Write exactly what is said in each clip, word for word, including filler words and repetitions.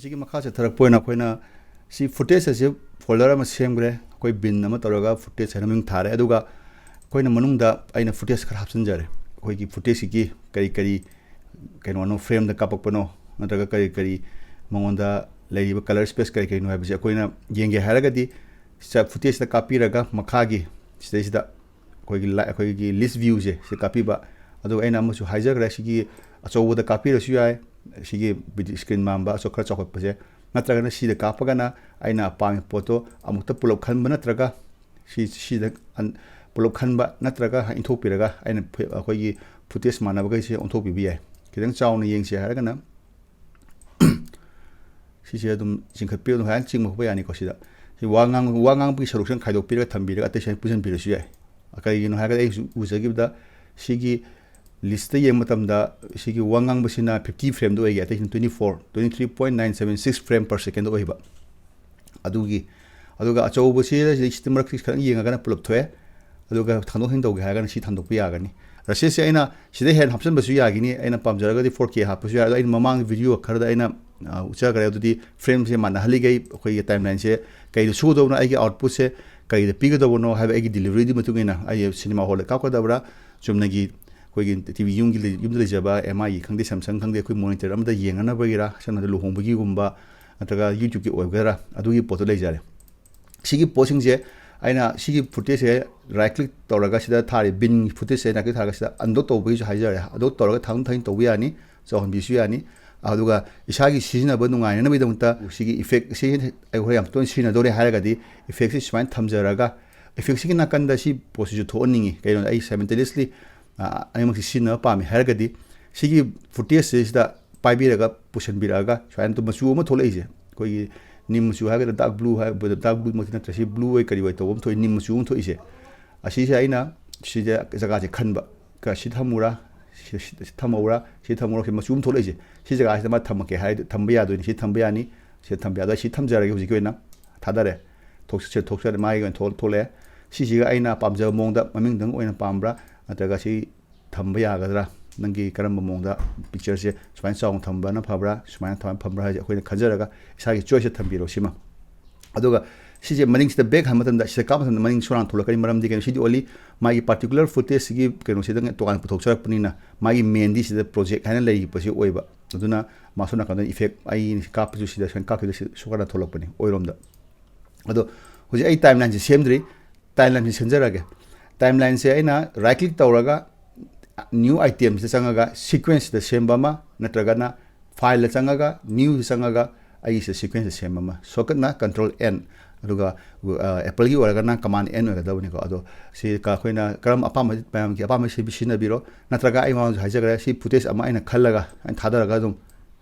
ꯁꯤꯒꯤ ꯃꯈꯥ ꯆꯠꯊꯔꯛꯄ ꯑꯣꯏꯅ ꯑꯩꯈꯣꯏꯅ ꯁꯤ footage ꯑꯁꯤ folder ꯑꯃ ꯁꯦꯝꯈ꯭ꯔꯦ꯫ ꯑꯩꯈꯣꯏ bin ꯑꯃ ꯇꯧꯔꯒ footage ꯍꯥꯏꯅ ꯃꯃꯤꯡ ꯊꯥꯔꯦ꯫ ꯑꯗꯨꯒ ꯑꯩꯈꯣꯏꯅ ꯃꯅꯨꯡꯗ ꯑꯩꯅ footage ꯈꯔ ꯍꯥꯞꯆꯤꯟꯖꯔꯦ꯫ ꯑꯩꯈꯣꯏꯒꯤ footageꯁꯤꯒꯤ ꯀꯔꯤ ꯀꯔꯤ ꯀꯩꯅꯣꯅꯣ, frameꯗ ꯀꯥꯞꯄꯛꯄꯅꯣ, ꯅꯠꯇ꯭ꯔꯒ ꯀꯔꯤ ꯀꯔꯤ ꯃꯉꯣꯟꯗ ꯂꯩꯔꯤꯕ colour space ꯀꯔꯤ ꯀꯔꯤꯅꯣ ꯍꯥꯏꯕꯁꯦ ꯑꯩꯈꯣꯏꯅ ꯌꯦꯡꯒꯦ ꯍꯥꯏꯔꯒꯗꯤ, ꯐꯨꯇꯦꯖꯇ ꯀꯥꯞꯄꯤꯔꯒ ꯃꯈꯥꯒꯤ ꯁꯤꯗꯩꯁꯤꯗ ꯑꯩꯈꯣꯏꯒꯤ ꯂꯥꯏ-, ꯑꯩꯈꯣꯏꯒꯤ list viewꯁꯦ ꯁꯤ ꯀꯥꯞꯄꯤꯕ꯫ ꯑꯗꯨꯒ ꯑꯩꯅ ꯑꯃꯁꯨ ꯍꯥꯏꯖꯈ꯭ꯔꯦ, ꯁꯤꯒꯤ ꯑꯆꯧꯕꯗ ꯀꯥꯞꯄꯤꯔꯁꯨ ꯌꯥꯏ, ꯁꯤꯒꯤ screen ꯃꯥꯟꯕ ꯑꯆꯧ-, ꯈꯔ ꯆꯥꯎꯈꯠꯄꯁꯦ, ꯅꯠꯇ꯭ꯔꯒꯅ ꯁꯤꯗ ꯀꯥꯞꯄꯒꯅ ꯑꯩꯅ ꯑꯄꯥꯝꯃꯤ ꯄꯣꯠꯇꯣ ꯑꯃꯨꯛꯇ ꯄꯨꯂꯞ ꯈꯟꯕ, ꯅꯠꯇ꯭ꯔꯒ ꯁꯤ, ꯁꯤꯗ ꯑꯟ-, ꯄꯨꯂꯞ ꯈꯟꯕ, ꯅꯠꯇ꯭ꯔꯒ ꯏꯟꯊꯣꯛꯄꯤꯔꯒ ꯑꯩꯅ ꯐꯨ-, ꯑꯩꯈꯣꯏꯒꯤ footage ꯃꯥꯟꯅꯕꯈꯩꯁꯦ ꯑꯣꯟꯊꯣꯛꯄꯤꯕ ꯌꯥꯏ꯫ ꯈꯤꯇꯪ ꯆꯥꯎꯅ ꯌꯦꯡꯁꯦ ꯍꯥꯏꯔꯒꯅ ꯁꯤꯁꯦ ꯑꯗꯨꯝ ꯆꯤꯡꯈꯠꯄꯤꯔꯒ ꯑꯗꯨꯝ ꯍꯥꯏꯅ ꯆꯤꯡꯕ ꯈꯣꯠꯄ ꯌꯥꯅꯤꯀꯣ꯫ ꯁꯤꯗ ꯁꯤ ꯋꯥ ꯉꯥꯡ-, ꯋꯥ ꯉꯥꯡꯕꯒꯤ ꯁꯔꯨꯛꯁꯤꯅ ꯈꯥꯏꯗꯣꯛꯄꯤꯔꯒ ꯊꯝꯕꯤꯔꯒ ꯑꯇꯩ ꯁꯨꯃꯥꯏꯅ ꯄꯨꯁꯤꯟꯕꯤꯔꯁꯨ ꯌꯥꯏ꯫ ꯀꯔꯤꯒꯤꯅꯣ ꯍꯥꯏꯔꯒꯗꯤ ꯑꯩ ꯍꯧꯖꯤꯛ ꯎꯖꯈꯤꯕꯗ ꯁꯤꯒꯤ listꯇ ꯌꯦꯡꯕ ꯃꯇꯝꯗ ꯁꯤꯒꯤ ꯋꯥ ꯉꯥꯡꯕꯁꯤꯅ fifty frameꯗ ꯑꯣꯏꯒꯦ, ꯑꯇꯩꯁꯤꯅ twenty four, twenty three point nine seven six frame per secondꯗ ꯑꯣꯏꯕ꯫ ꯑꯗꯨꯒꯤ, ꯑꯗꯨꯒ ꯑꯆꯧꯕꯁꯤ ꯁꯤꯗ ꯃꯔꯛꯁꯤ ꯈꯤꯇꯪ ꯌꯦꯡꯉꯒꯅ ꯄꯨꯂꯞ ꯊꯣꯛꯑꯦ꯫ ꯑꯗꯨꯒ ꯊꯥꯡꯗꯣꯛ ꯊꯥꯡꯖꯤꯟ ꯇꯧꯒꯦ ꯍꯥꯏꯔꯒꯅ ꯁꯤ ꯊꯥꯡꯗꯣꯛꯄ ꯌꯥꯒꯅꯤ꯫ ꯔꯁꯤꯁꯦ ꯑꯩꯅ ꯁꯤꯗꯩ ꯍꯦꯟꯅ ꯍꯥꯞꯆꯤꯟꯕꯁꯨ ꯌꯥꯒꯅꯤ, ꯑꯩꯅ ꯄꯥꯝꯖꯔꯒꯗꯤ four K ꯍꯥꯞꯄꯁꯨ ꯌꯥꯏ꯫ ꯑꯗꯣ ꯑꯩꯅ ꯃꯃꯥꯡꯒꯤ video ꯈꯔꯗ ꯑꯩꯅ, ꯑ, ꯎꯠꯆꯈ꯭ꯔꯦ꯫ ꯑꯗꯨꯗꯤ frameꯁꯦ ꯃꯥꯟꯅꯍꯜꯂꯤꯈꯩ ꯑꯩꯈꯣꯏꯒꯤ timelineꯁꯦ ꯀꯩꯗ show ꯇꯧꯕꯅꯣ, ꯑꯩꯒꯤ outputꯁꯦ ꯀꯩꯗ ꯄꯤꯒꯗꯧꯕꯅꯣ ꯍꯥꯏꯕ ꯑꯩꯒꯤ deliveryꯗꯨꯒꯤ ꯃꯇꯨꯡ ꯏꯟꯅ ꯑꯩ cinema hallꯗ ꯀꯥꯞꯀꯗꯕ꯭ꯔꯥ, ꯆꯨꯝꯅꯒꯤ ꯑꯩꯈꯣꯏꯒꯤ TV ꯌꯨꯝꯒꯤ ꯂꯩ-, ꯌꯨꯝꯗ ꯂꯩꯖꯕ MIꯒꯤ ꯈꯪꯗꯦ, Samsung ꯈꯪꯗꯦ, ꯑꯩꯈꯣꯏ monitor ꯑꯃꯗ ꯌꯦꯡꯅꯅꯕꯒꯤꯔꯥ, ꯁꯝꯅ ꯍꯥꯏꯔꯕꯗ ꯂꯨꯍꯣꯡꯕꯒꯤꯒꯨꯝꯕ ꯅꯠꯇ꯭ꯔꯒ YouTubeꯀꯤ ꯑꯣꯏꯒꯗ꯭ꯔꯥ, ꯑꯗꯨꯒꯤ ꯄꯣꯠꯇꯣ ꯂꯩꯖꯔꯦ꯫ ꯁꯤꯒꯤ ꯄꯣꯠꯁꯤꯡꯁꯦ ꯑꯩꯅ ꯁꯤꯒꯤ footageꯁꯦ right click ꯇꯧꯔꯒ ꯁꯤꯗ ꯊꯥꯔꯤ bin footageꯁꯦ right click ꯊꯥꯔꯒ ꯁꯤꯗ undo ꯇꯧꯕꯒꯤꯁꯨ ꯍꯥꯏꯖꯔꯦ꯫ Undo ꯇꯧꯔꯒ ꯊꯥꯡꯗꯣꯛ ꯊꯥꯡꯖꯤꯟ ꯇꯧꯕ ꯌꯥꯅꯤ, ꯆꯥꯎꯍꯟꯕꯤꯁꯨ ꯌꯥꯅꯤ꯫ ꯑꯗꯨꯒ ꯏꯁꯥꯒꯤ ꯁꯤꯖꯤꯟꯅꯕ ꯅꯨꯡꯉꯥꯏꯅꯅꯕꯒꯤꯗꯃꯛꯇ ꯁꯤꯒꯤ effect ꯁꯤ ꯑꯩ ꯍꯣꯔꯦꯟ ꯌꯥꯝ ꯇꯣꯏꯅ ꯁꯤꯖꯤꯟꯅꯗꯧꯔꯦ ꯍꯥꯏꯔꯒꯗꯤ effectꯁꯤ ꯁꯨꯃꯥꯏꯅ ꯊꯝꯖꯔꯒ effectꯁꯤꯒꯤ ꯅꯥꯀꯟꯗ ꯁꯤ ꯄꯣꯠꯁꯤꯁꯨ ꯊꯣꯛꯍꯟꯅꯤꯡꯉꯤ꯫ ꯀꯩꯅꯣ, ꯑꯩ simultaneously, ꯑ, ꯑꯅꯤꯃꯛꯁꯤ ꯁꯤꯖꯤꯟꯅꯕ ꯄꯥꯝꯃꯤ ꯍꯥꯏꯔꯒꯗꯤ ꯁꯤꯒꯤ footageꯁꯤꯗ ꯄꯥꯏꯕꯤꯔꯒ ꯄꯨꯁꯤꯟꯕꯤꯔꯛꯑꯒ ꯁꯨꯃꯥꯏꯅ ꯃꯆꯨ ꯑꯃ ꯊꯣꯛꯂꯛꯏꯁꯦ, ꯑꯩꯈꯣꯏꯒꯤ ꯅꯤꯝ ꯃꯆꯨ ꯍꯥꯏꯒꯗ꯭ꯔꯥ, dark blue ꯍꯥꯏ, dark blueꯃꯛꯇꯤ ꯅꯠꯇ꯭ꯔꯦ, ꯁꯤ blue ꯑꯣꯏ ꯀꯔꯤ ꯑꯣꯏ ꯇꯧꯕ ꯑꯃ ꯊꯣꯛꯏ, ꯅꯤꯝ ꯃꯆꯨ ꯑꯃ ꯊꯣꯛꯏꯁꯦ꯫ ꯑꯁꯤꯁꯦ ꯑꯩꯅ ꯁꯤꯗ ꯖꯒꯥꯁꯦ ꯈꯟꯕ, ꯀ-, ꯁꯤ ꯊꯝꯃꯨꯔꯥ, ꯁꯤ, ꯁꯤ, ꯁꯤ ꯊꯝꯍꯧꯔꯥ, ꯁꯤ ꯊꯝꯃꯨꯔꯥ, ꯁꯤ ꯃꯆꯨ ꯑꯃ ꯊꯣꯛꯂꯛꯏꯁꯦ, ꯁꯤ ꯖꯒꯥꯁꯤꯗ ꯃꯥ ꯊꯝꯃꯛꯀꯦ ꯍꯥꯏꯔꯗꯤ ꯊꯝꯕ ꯌꯥꯗꯣꯏꯅꯤ, ꯁꯤ ꯊꯝꯕ ꯌꯥꯅꯤ, ꯁꯤ ꯊꯝꯕ ꯌꯥꯗꯣꯏ, ꯁꯤ ꯊꯝꯖꯔꯒꯦ꯫ ꯍꯧꯖꯤꯛꯀꯤ ꯑꯣꯏꯅ ꯊꯥꯗꯔꯦ, ꯊꯣꯛ-, ꯁꯤ ꯊꯣꯛꯆꯔꯦ, ꯃꯥꯒꯤ ꯑꯣꯏꯅ ꯊꯣꯛ-, ꯊꯣꯛꯂꯛꯑꯦ꯫ ꯁꯤꯁꯤꯒ ꯑꯩꯅ ꯄꯥꯝꯖꯕ ꯃꯑꯣꯡꯗ ꯃꯃꯤꯡꯗꯪ ꯑꯣꯏꯅ ꯄꯥꯝꯕ꯭ꯔꯥ, ꯅꯠꯇ꯭ꯔꯒ ꯁꯤ ꯊꯝꯕ ꯌꯥꯒꯗ꯭ꯔꯥ? ꯅꯪꯒꯤ ꯀꯔꯝꯕ ꯃꯑꯣꯡꯗ ꯄꯤꯛꯆꯔꯁꯦ ꯁꯨꯃꯥꯏꯅ ꯆꯥꯎꯅ ꯊꯝꯕꯅ ꯐꯕ꯭ꯔꯥ, ꯁꯨꯃꯥꯏꯅ ꯊꯝꯕꯅ ꯐꯕ꯭ꯔꯥ ꯍꯥꯏꯁꯦ ꯑꯩꯈꯣꯏꯅ ꯈꯟꯖꯔꯒ ꯏꯁꯥꯒꯤ ꯆꯣꯏꯁꯇ ꯊꯝꯕꯤꯔꯣ ꯁꯤꯃ꯫ ꯑꯗꯨꯒ ꯁꯤꯁꯦ ꯃꯅꯤꯡꯁꯤꯗ ꯕꯦꯛ ꯍꯟꯕ ꯃꯇꯝꯗ, ꯁꯤꯗ ꯀꯥꯞꯄ ꯃꯇꯝꯗ ꯃꯅꯤꯡ ꯁꯣꯔꯥꯟ ꯊꯣꯛꯂꯛꯀꯅꯤ꯫ ꯃꯔꯝꯗꯤ ꯀꯩꯅꯣ, ꯁꯤꯗꯤ ꯑꯣꯟꯂꯤ ꯃꯥꯒꯤ ꯄꯥꯔꯇꯤꯀꯨꯂꯔ ꯐꯨꯇꯦꯖꯁꯤꯒꯤ ꯀꯩꯅꯣꯁꯤꯗ ꯇꯣꯉꯥꯟꯅ ꯄꯨꯊꯣꯛꯆꯔꯛꯄꯅꯤꯅ, ꯃꯥꯒꯤ ꯃꯦꯟꯗꯤ ꯁꯤꯗ ꯄ꯭ꯔꯣꯖꯦꯛ ꯍꯥꯏꯅ ꯂꯩꯔꯤꯕꯁꯤ ꯑꯣꯏꯕ꯫ ꯑꯗꯨꯅ ꯃꯥꯁꯣ ꯅꯥꯀꯟꯗ ꯏꯐꯦꯛ ꯑꯩ ꯀꯥꯞꯄꯁꯨ ꯁꯤꯗ ꯁꯨꯃꯥꯏꯅ ꯀꯥꯞꯈꯤꯕꯗ ꯁꯤ ꯁꯣꯔꯥꯟ ꯊꯣꯛꯂꯛꯄꯅꯤ ꯑꯣꯏꯔꯣꯝꯗ꯫ ꯑꯗꯣ ꯍꯧꯖꯤꯛ ꯑꯩ ꯇꯥꯏꯝ ꯂꯥꯏꯟꯁꯦ ꯁꯦꯝꯗ꯭ꯔꯤ꯫ ꯇꯥꯏꯝ ꯂꯥꯏꯟꯁꯦ ꯁꯦꯝꯖꯔꯒꯦ꯫ ꯇꯥꯏꯝ ꯂꯥꯏꯟꯁꯦ ꯑꯩꯅ ꯔꯥꯏꯠ ꯀ꯭ꯂꯤꯛ ꯇꯧꯔꯒ ꯅ꯭ꯌꯨ ꯑꯥꯏꯇꯦꯝꯁꯤꯗ ꯆꯪꯉꯒ ꯁꯤꯀ꯭ꯋꯦꯟꯁꯁꯤꯗ ꯁꯦꯝꯕ ꯑꯃ, ꯅꯠꯇ꯭ꯔꯒꯅ ꯐꯥꯏꯜꯗ ꯆꯪꯉꯒ ꯅ꯭ꯌꯨꯗ ꯆꯪꯉꯒ ꯑꯩꯒꯤꯁꯤꯗ ꯁꯤꯀ꯭ꯋꯦꯟꯁꯁꯤꯗ ꯁꯦꯝꯕ ꯑꯃ꯫ ꯁꯣꯔꯠꯀꯠꯅ ꯀꯟꯇ꯭ꯔꯣꯜ ꯑꯦꯟ, ꯑꯗꯨꯒ ꯑꯦꯄꯜꯒꯤ ꯑꯣꯏꯔꯒꯅ ꯀꯃꯥꯟ ꯑꯦꯟ ꯑꯣꯏꯒꯗꯕꯅꯤꯀꯣ꯫ ꯑꯗꯣ ꯁꯤ ꯀ-, ꯑꯩꯈꯣꯏꯅ ꯀꯔꯝ ꯑꯄꯥꯝꯕ, ꯃꯌꯥꯝꯒꯤ ꯑꯄꯥꯝꯕ ꯁꯤ ꯁꯤꯖꯤꯟꯅꯕꯤꯔꯣ꯫ ꯅꯠꯇ꯭ꯔꯒ ꯑꯩ ꯃꯃꯥꯡꯁꯨ ꯍꯥꯏꯖꯈ꯭ꯔꯦ, ꯁꯤ ꯐꯨꯇꯦꯖ ꯑꯃ ꯑꯩꯅ ꯈꯜꯂꯒ ꯑꯩꯅ ꯊꯥꯗꯔꯒ ꯑꯗꯨꯝ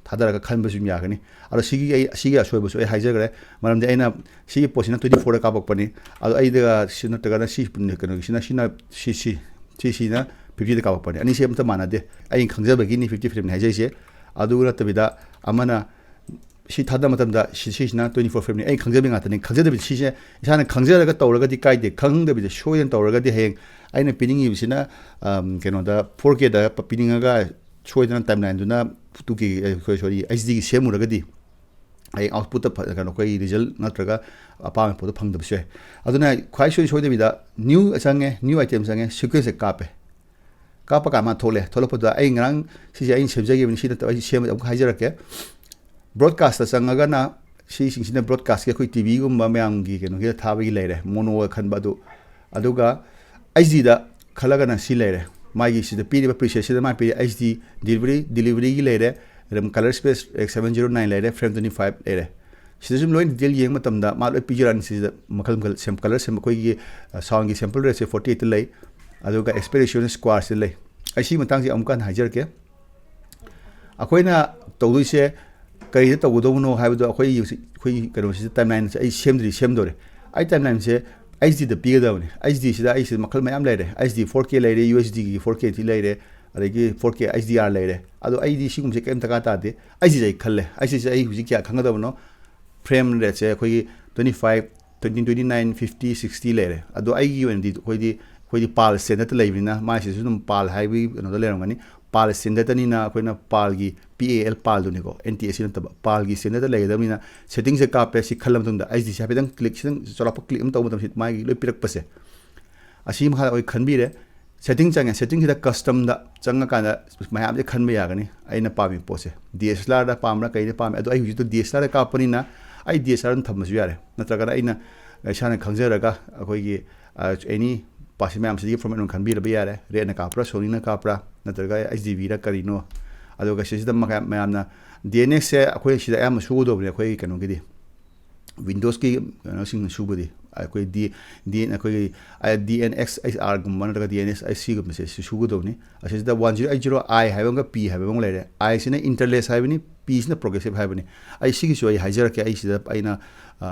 ꯊꯥꯗꯔꯒ ꯈꯟꯕꯁꯨ ꯑꯗꯨꯝ ꯌꯥꯒꯅꯤ꯫ ꯑꯗꯣ ꯁꯤꯒꯤ ꯑꯩ, ꯁꯤꯒꯤ ꯑꯁꯣꯏꯕꯁꯨ ꯑꯩ ꯍꯥꯏꯖꯈ꯭ꯔꯦ, ꯃꯔꯝꯗꯤ ꯑꯩꯅ ꯁꯤꯒꯤ ꯄꯣꯠꯁꯤꯅ ꯇ꯭ꯋꯦꯟꯇꯤ ꯐꯣꯔꯗ ꯀꯥꯞꯄꯛꯄꯅꯤ, ꯑꯗꯣ ꯑꯩꯗ ꯁꯤ ꯅꯠꯇ꯭ꯔꯒꯅ ꯁꯤ ꯀꯩꯅꯣꯒꯤꯁꯤꯅ, ꯁꯤꯅ ꯁꯤ, ꯁꯤ, ꯁꯤꯁꯤꯅ ꯐꯤꯐꯇꯤꯗ ꯀꯥꯞꯄꯛꯄꯅꯤ꯫ ꯑꯅꯤꯁꯦ ꯑꯃꯠꯇ ꯃꯥꯟꯅꯗꯦ꯫ ꯑꯩꯅ ꯈꯪꯖꯕꯒꯤꯅꯤ ꯐꯤꯐꯇꯤ ꯐ꯭ꯔꯦꯝꯅꯤ ꯍꯥꯏꯖꯩꯁꯦ꯫ ꯑꯗꯨ ꯅꯠꯇꯕꯤꯗ ꯑꯃꯅ ꯁꯤ ꯊꯥꯗ ꯃꯇꯝꯗ ꯁꯤ, ꯁꯤꯁꯤꯅ ꯇ꯭ꯋꯦꯟꯇꯤ ꯐꯣꯔ ꯐ꯭ꯔꯦꯝꯅꯤ꯫ ꯑꯩ ꯈꯪꯖꯕ ꯉꯥꯛꯇꯅꯤ꯫ ꯈꯪꯖꯗꯕꯤꯗ ꯁꯤꯁꯦ ꯏꯁꯥꯅ ꯈꯪꯖꯔꯒ ꯇꯧꯔꯒꯗꯤ ꯀꯥꯏꯗꯦ, ꯈꯪꯗꯕꯤꯗ ꯁꯣꯏꯗꯅ ꯇꯧꯔꯒꯗꯤ ꯍꯌꯦꯡ ꯑꯩꯅ ꯄꯤꯅꯤꯡꯉꯤꯕꯁꯤꯅ, ꯑꯝ, ꯀꯩꯅꯣꯗ ꯐꯣꯔ ꯀꯦꯗ ꯄꯤꯅꯤꯡꯉꯒ ꯁꯣꯏꯗꯅ ꯇꯥꯏꯝ ꯂꯥꯏꯟꯗꯨꯅ ꯇꯨ ꯀꯦ, ꯑ, ꯁꯣꯔꯤ, ꯁꯣꯔꯤ, ꯑꯩꯆ ꯗꯤꯒꯤ ꯁꯦꯝꯃꯨꯔꯒꯗꯤ ꯍꯌꯦꯡ ꯑꯥꯎꯠꯄꯨꯠꯇ ꯐ-, ꯀꯩꯅꯣ, ꯑꯩꯈꯣꯏꯒꯤ ꯔꯤꯖꯜ ꯅꯠꯇ꯭ꯔꯒ ꯑꯄꯥꯝꯕ ꯄꯣꯠꯇꯣ ꯐꯪꯗꯕꯁꯨ ꯌꯥꯏ꯫ ꯑꯗꯨꯅ ꯈ꯭ꯋꯥꯏ ꯁꯣꯏ ꯁꯣꯏꯗꯕꯤꯗ ꯅ꯭ꯌꯨ ꯆꯪꯉꯦ, ꯅ꯭ꯌꯨ ꯑꯥꯏꯇꯦꯝ ꯆꯪꯉꯦ, ꯁꯤꯀ꯭ꯋꯦꯟꯁꯁꯦ ꯀꯥꯞꯄꯦ꯫ ꯀꯥꯞꯄ ꯀꯥꯟꯗ ꯃꯥ ꯊꯣꯛꯂꯛꯑꯦ꯫ ꯊꯣꯛꯂꯛꯄꯗ ꯑꯩ ꯉꯔꯥꯡ ꯁꯤꯁꯦ ꯑꯩꯅ ꯁꯦꯝꯖꯈꯤꯕꯅꯤ, ꯁꯤ ꯅꯠꯇꯕ ꯑꯩ ꯁꯦꯝꯕꯗ ꯑꯃꯨꯛ ꯍꯥꯏꯖꯔꯛꯀꯦ꯫ ꯕ꯭ꯔꯣꯗꯀꯥꯁꯇ ꯆꯪꯉꯒꯅ ꯁꯤꯁꯤꯡꯁꯤꯅ ꯕ꯭ꯔꯣꯗꯀꯥꯁꯀꯤ ꯑꯩꯈꯣꯏ ꯇꯤ ꯚꯤꯒꯨꯝꯕ ꯃꯌꯥꯝꯒꯤ ꯀꯩꯅꯣꯒꯤꯗ ꯊꯥꯕꯒꯤ ꯂꯩꯔꯦ, ꯃꯣꯅꯣꯒ ꯈꯟꯕ ꯑꯗꯨ꯫ ꯑꯗꯨꯒ ꯑꯩꯆ ꯗꯤꯗ ꯈꯜꯂꯒꯅ ꯁꯤ ꯂꯩꯔꯦ꯫ ꯃꯥꯒꯤ ꯁꯤꯗ ꯄꯤꯔꯤꯕ ꯄ꯭ꯔꯤꯁꯦꯠꯁꯤꯗ ꯃꯥ ꯄꯤꯔꯤ ꯑꯩꯆ ꯗꯤ ꯗꯤꯂꯤꯚꯔꯤ, ꯗꯤꯂꯤꯚꯔꯤꯒꯤ ꯂꯩꯔꯦ, ꯑꯗꯨꯝ colour space X seven zero nine ꯂꯩꯔꯦ, ꯐ꯭ꯔꯦꯝ ꯇ꯭ꯋꯦꯟꯇꯤ ꯐꯥꯏꯚ ꯂꯩꯔꯦ꯫ ꯁꯤꯗꯁꯨ ꯂꯣꯏ ꯗꯤꯇꯦꯜ ꯌꯦꯡꯕ ꯃꯇꯝꯗ ꯃꯥ ꯂꯣꯏ ꯄꯤꯖꯔꯛꯑꯅꯤ꯫ ꯁꯤꯗ ꯃꯈꯜ ꯃꯈꯜ ꯁꯦꯝ-, ꯀꯂꯔ ꯁꯦꯝ-, ꯑꯩꯈꯣꯏꯒꯤ, ꯑ, ꯁꯥꯎꯟꯒꯤ ꯁꯦꯝꯄꯜ ꯔꯦꯠꯁꯦ ꯐꯣꯔꯇꯤ ꯑꯩꯠꯇ ꯂꯩ, ꯑꯗꯨꯒ ꯑꯦꯁꯄꯤꯔꯦꯁꯟ ꯁ꯭ꯀ꯭ꯋꯥꯔꯁꯤꯗ ꯂꯩ꯫ ꯑꯩ ꯁꯤ ꯃꯇꯥꯡꯁꯦ ꯑꯃꯨꯛꯀ ꯍꯟꯅ ꯍꯥꯏꯖꯔꯛꯀꯦ꯫ ꯑꯩꯈꯣꯏꯅ ꯇꯧꯗꯣꯏꯁꯦ ꯀꯔꯤꯗ ꯇꯧꯒꯗꯧꯕꯅꯣ ꯍꯥꯏꯕꯗꯣ ꯑꯩꯈꯣꯏ ꯍꯧꯖꯤꯛ, ꯑꯩꯈꯣꯏꯒꯤ ꯀꯩꯅꯣꯁꯤꯗ ꯇꯥꯏꯝꯂꯥꯏꯟꯁꯦ ꯑꯩ ꯁꯦꯝꯗ꯭ꯔꯤ, ꯁꯦꯝꯗꯣꯔꯦ꯫ ꯑꯩ ꯇꯥꯏꯝꯂꯥꯏꯟꯁꯦ ꯑꯩꯆ ꯗꯤꯗ ꯄꯤꯒꯗꯕꯅꯤ꯫ ꯑꯩꯆ ꯗꯤꯁꯤꯗ ꯑꯩꯁꯦ ꯃꯈꯜ ꯃꯌꯥꯝ ꯂꯩꯔꯦ꯫ ꯑꯩꯆ ꯗꯤ ꯐꯣꯔ ꯀꯦ ꯂꯩꯔꯦ, ꯌꯨ ꯑꯩꯆ ꯗꯤꯒꯤ ꯐꯣꯔ ꯀꯦ ꯂꯩꯔꯦ, ꯑꯗꯒꯤ ꯐꯣꯔ ꯀꯦ ꯑꯩꯆ ꯗꯤ ꯑꯥꯔ ꯂꯩꯔꯦ꯫ ꯑꯗꯣ ꯑꯩꯗꯤ ꯁꯤꯒꯨꯝꯕꯁꯦ ꯀꯔꯤꯝ ꯗꯔꯀꯥꯔ ꯇꯥꯗꯦ꯫ ꯑꯩꯆ ꯗꯤꯁꯦ ꯑꯩ ꯈꯜꯂꯦ꯫ ꯑꯩꯆ ꯗꯤꯁꯦ ꯑꯩ ꯍꯧꯖꯤꯛ ꯀꯌꯥ ꯈꯪꯒꯗꯕꯅꯣ? ꯐ꯭ꯔꯦꯝ ꯔꯦꯠꯁꯦ ꯑꯩꯈꯣꯏꯒꯤ twenty five, twenty, twenty nine, fifty, sixty ꯂꯩꯔꯦ꯫ ꯑꯗꯣ ꯑꯩꯒꯤ ꯑꯣꯏꯅꯗꯤ ꯑꯩꯈꯣꯏꯗꯤ, ꯑꯩꯈꯣꯏꯗꯤ ꯄꯥꯜ ꯁ꯭ꯇꯦꯟꯗꯔꯠꯇ ꯂꯩꯕꯅꯤꯅ ꯃꯥꯏꯁꯤꯁꯨ ꯑꯗꯨꯝ ꯄꯥꯜ ꯍꯥꯏꯕꯒꯤ ꯀꯩꯅꯣꯗ ꯂꯩꯔꯝꯒꯅꯤ꯫ ꯄꯥꯜ ꯁ꯭ꯇꯦꯟꯗꯔꯠꯇꯅꯤꯅ ꯑꯩꯈꯣꯏꯅ ꯄꯥꯜꯒꯤ, ꯄꯤ ꯑꯦ ꯑꯦꯜ ꯄꯥꯜꯗꯨꯅꯤꯀꯣ, ꯑꯦꯟ ꯇꯤ ꯑꯦꯁ ꯁꯤ ꯅꯠꯇꯕ, ꯄꯥꯜꯒꯤ ꯁ꯭ꯇꯦꯟꯗꯔꯠꯇ ꯂꯩꯒꯗꯕꯅꯤꯅ ꯁꯦꯇꯤꯡꯁꯦ ꯀꯥꯞꯄꯦ꯫ ꯁꯤ ꯈꯜꯂ ꯃꯇꯨꯡꯗ ꯑꯩꯆ ꯗꯤ ꯁꯤ ꯍꯥꯏꯐꯦꯠꯇꯪ ꯀ꯭ꯂꯤꯛ, ꯁꯤꯗꯪ ꯆꯥꯎꯔꯥꯛꯄ ꯀ꯭ꯂꯤꯛ ꯑꯃ ꯇꯧꯕ ꯃꯇꯝꯗ ꯁꯤ ꯃꯥꯒꯤ ꯂꯣꯏ ꯄꯤꯔꯛꯄꯁꯦ, ꯑꯁꯤ ꯃꯈꯥꯗ ꯑꯩꯈꯣꯏ ꯈꯟꯕꯤꯔꯦ꯫ ꯁꯦꯇꯤꯡ ꯆꯪꯉꯦ꯫ ꯁꯦꯇꯤꯡꯁꯤꯗ ꯀꯁꯇꯝꯗ ꯆꯪꯉꯀꯥꯟꯗ ꯃꯌꯥꯝꯁꯦ ꯈꯟꯕ ꯌꯥꯒꯅꯤ꯫ ꯑꯩꯅ ꯄꯥꯝꯃꯤꯕ ꯄꯣꯠꯁꯦ ꯗꯤ ꯑꯦꯁ ꯑꯦꯜ ꯑꯥꯔꯗ ꯄꯥꯝꯕ꯭ꯔꯥ, ꯀꯩꯗ ꯄꯥꯝꯃꯤ? ꯑꯗꯣ ꯑꯩ ꯍꯧꯖꯤꯛꯇꯣ ꯗꯤ ꯑꯦꯁ ꯑꯦꯜ ꯑꯥꯔꯗ ꯀꯥꯞꯄꯅꯤꯅ ꯑꯩ ꯗꯤ ꯑꯦꯁ ꯑꯦꯜ ꯑꯥꯔ ꯑꯗꯨꯝ ꯊꯝꯕꯁꯨ ꯌꯥꯔꯦ꯫ ꯅꯠꯇ꯭ꯔꯒꯅ ꯑꯩꯅ ꯏꯁꯥꯅ ꯈꯪꯖꯔꯒ ꯑꯩꯈꯣꯏꯒꯤ ꯑꯦꯅꯤ ꯄꯥꯁꯤ ꯃꯌꯥꯝꯁꯤꯗꯒꯤ ꯐꯣꯔꯃꯦꯠ ꯑꯣꯏꯅ ꯈꯟꯕꯤꯔꯕ ꯌꯥꯔꯦ꯫ ꯔꯦꯗꯅ ꯀꯥꯞꯄ꯭ꯔꯥ, ꯁꯣꯅꯤꯅ ꯀꯥꯞꯄ꯭ꯔꯥ, ꯅꯠꯇ꯭ꯔꯒ ꯑꯩꯆ ꯗꯤ ꯕꯤꯔ ꯀꯔꯤꯅꯣ? ꯑꯗꯨꯒ ꯁꯤꯁꯤꯗ ꯃꯈꯥ-, ꯃꯌꯥꯝꯅ ꯗꯤ ꯑꯦꯟ ꯑꯦꯛꯁꯁꯦ ꯑꯩꯈꯣꯏ ꯁꯤꯗ ꯑꯌꯥꯝꯕ ꯁꯨꯒꯗꯧꯕꯅꯦ, ꯑꯩꯈꯣꯏꯒꯤ ꯀꯩꯅꯣꯒꯤꯗꯤ, ꯋꯤꯟꯗꯣꯁꯀꯤ ꯀꯩꯅꯣꯁꯤꯡꯅ ꯁꯨꯕꯗꯤ꯫ ꯑꯩꯈꯣꯏ ꯗꯤ, ꯗꯤ, ꯑꯩꯈꯣꯏꯒꯤ ꯗꯤ ꯑꯦꯟ ꯑꯦꯛꯁ ꯑꯩꯆ ꯑꯥꯔꯒꯨꯝꯕ ꯅꯠꯇ꯭ꯔꯒ ꯗꯤ ꯑꯦꯟ ꯑꯦꯛꯁ ꯑꯩꯆ ꯁꯤꯒꯨꯝꯕꯁꯦ ꯁꯤ ꯁꯨꯒꯗꯧꯕꯅꯤ꯫ ꯑꯁꯤꯁꯤꯗ ꯋꯥꯟ ꯖꯤꯔꯣ ꯑꯩꯠ ꯖꯤꯔꯣ ꯑꯥꯏ ꯍꯥꯏꯕ ꯑꯃꯒ ꯄꯤ ꯍꯥꯏꯕ ꯑꯃꯒ ꯂꯩꯔꯦ꯫ ꯑꯥꯏꯁꯤꯅ ꯏꯟꯇꯔꯂꯦꯁ ꯍꯥꯏꯕꯅꯤ, ꯄꯤꯁꯤꯅ ꯄ꯭ꯔꯣꯒ꯭ꯔꯦꯁꯤꯞ ꯍꯥꯏꯕꯅꯤ꯫ ꯑꯩ ꯁꯤꯒꯤꯁꯨ ꯑꯩ ꯍꯥꯏꯖꯔꯛꯀꯦ꯫ ꯑꯩ ꯁꯤꯗ ꯑꯩꯅ